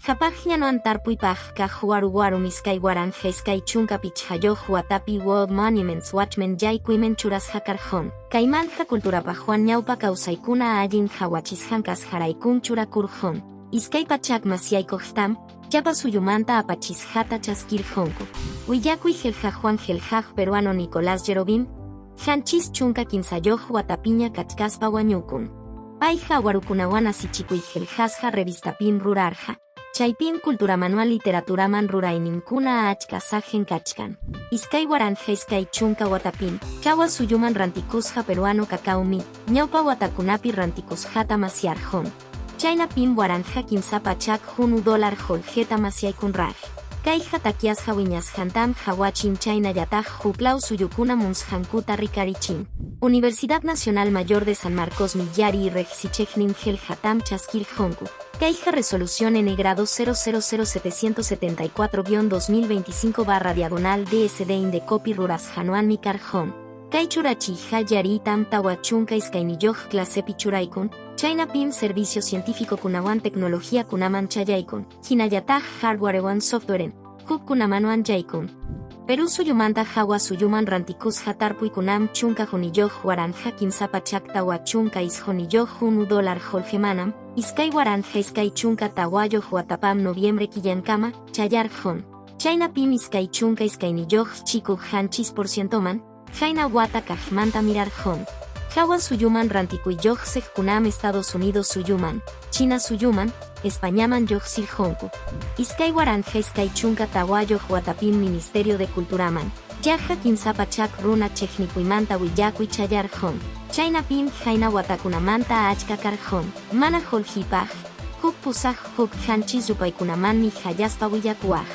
Qhapaqñanwan tarpuypaq kaq Waru Warum 2025 watapi World Monuments Watchmen yaykuyman churasqa karqan. Kaymanta culturapaqwan ñawpa kawsaykuna allin qhawachisqan kasqaraykun churakurqan. 200 masyaykuqtam llapa suyumanta apachisqata chaskirqanku. Willakuy qillqaqwan qillqaq peruano Nicolás Yerovín, 73 watapiña kachkaspa wañukun. Payqa warukunawan asichikuy qillqasqa revistapim rurarqa. Chaypim cultura manual literaturaman rurayninkuna achka saqen kachkan. 2020 watapim, Kawa suyuman rantikusqa peruano cacaomi, ñawpa watakunapi rantikusqata masyarqun. Chaynapim 1300 dólar qullqita masyaykunraq. Kayqa takyasqa wiñasqantam qhawachin chaynallataq huklaw suyukuna munsqankuta rikarichin. Universidad Nacional Mayor de San Marcos Millari riqsichiqnin qillqatam chaskirqunku. Kayqa Resolución N grado 000774-2025 barra diagonal DSD Indecopi rurasqanwanmi karqun. Kay churachiyqa yariytam 42 clasepi churaykun, chaynapim servicio científicokunawan tecnologiakunaman chayaykun, hinallataq hardwarewan softwaren, hukkunamanwan yaykun. Perú suyumanta hawa suyuman rantikusqa tarpuykunam 11 1349 dólar qullqimanam, 2024 watapam noviembre killankama, chayarqun. Chaynapim 22 chiku 7%man, qayna wata kaqmanta mirarqun. Hawa suyuman rantikuy lluqsiqkunam Estados Unidos suyuman, China suyuman, Españaman lluqsirqunku. 2024 watapim Ministerio de Culturaman, yaqa 300 runa chiqnikuymanta willakuy chayarqun. Chaynapim qayna watakunamanta achka karqun. Mana qullqipaq, huk 8 huk 7 yupaykunamanmi hayaspa willakuwaq.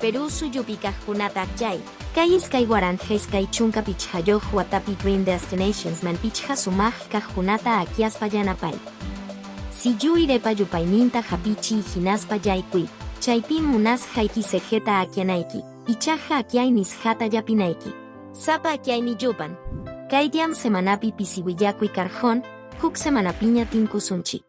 Perú suyupi kaqkunata akllay. Kay 2025 watapi Green Destinations man pichqa sumaq kaqkunata akyaspa yanapay. Sillu irepa yupayninta hapichiy hinaspa yaykuy. Chaypim munasqayki cejeta akyanayki, ichaqa akyay nisqata llapinayki. Sapa akyaymi yupan. Kay diam semanapi pisi willakuy karqun, huk semanapiña tinkusunchik.